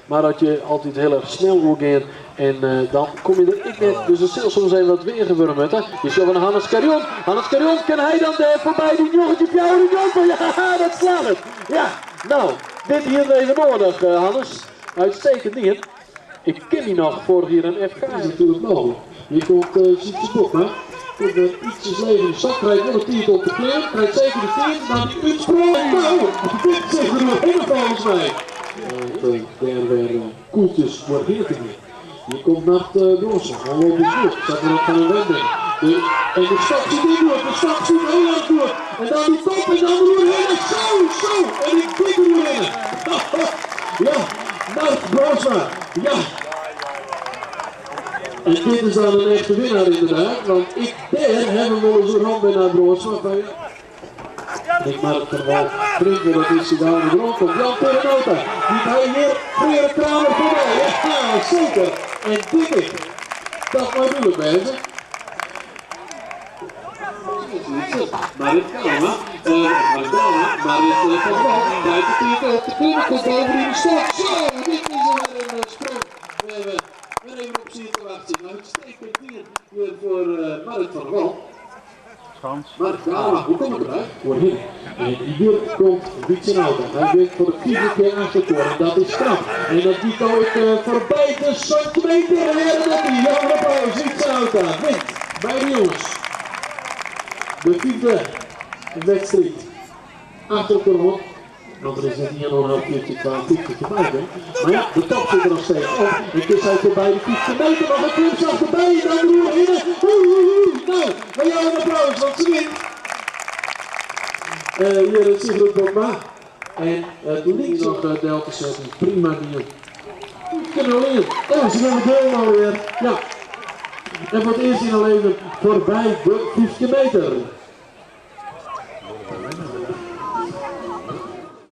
Maar dat je altyd hiel erch snel oergean en dan kom je der ek net. Dus der sil soms even wat weage wurde moatte. Je sjogge fan Hannes Carrion. Hannes Carrion, kin hy dan dêr foarby dy 1994? Ja, dat slagget! Ja, no, dit hienen we even noadich, Hannes. Uitstekend dien. Ik kin dy noch foarich jier in FK. Is natuerlik mooglik. Hjir komt Sytse Bokma. Komt wer ietsjes leger yn de stok. Krijt wol de tiid om te klimmen. Krijt seker de tiid, mar dy útsprong. No, dit is der oerhinne folgens my. Want dêr wer koeltjes oerhinne te gean. Hjir komt Nard Bronsma. Oanloop is goed. Sa't we dat fan him wend binne. De, en de stok sit ek goed. De stok sit hiel erch goed. En dan dy top en dan deroerhinne. Zo, zo. En ik dik deroerhinne. Ja, Nard Bronsma. Ja. En dit is dan in echte winnaar inderdaad. Want ik dêr ha we wolris oer hân by Nard Bronsma. Fan, ja. Ik Mark van der Wal bringt weer dat ietsje gau yn de grond komt. Jan Torenota, dy't hy hjir Freark Kramer foarby. Ja, seker. En dit ik. Dat mei dúdlik wêze. Marit Galama, Marit Galama, Marit van der Wal krijt de tiid op de klimmen, komt boven yn de stok. Zo, dit is wer in sprong wêr we wer even op sieten te wachtsjen. Uitstekend dien hjir foar Marit van der Wal. Marit Galama, hoe kom ik derby? Oerhinne. En hjir komt Wietse Nauta. Hy wint foar de fyfde kear achter elkoar en dat is knap. En dat giet no ek foarby de 70 meter. En dat is Jan applaus. Wietse Nauta wint by de jonges. De fyfde wedstriid achter elkoar oan. Want der is net ien oan 1452 foarby kommen. Mar ja, de top sit der noch steeds op. En kin sy foarby de 15 meter noch in klimslach derby en dan deroerhinne. Oei, oei, oei. No, wy jouwe in applaus, want se wint. Hjir is Sigrid Bokma. En it liket noch del te setten. Prima dien. 15-01. Oh, se nimme deel alweer. Ja. En foar it earst yn har leven foarby de 15 meter.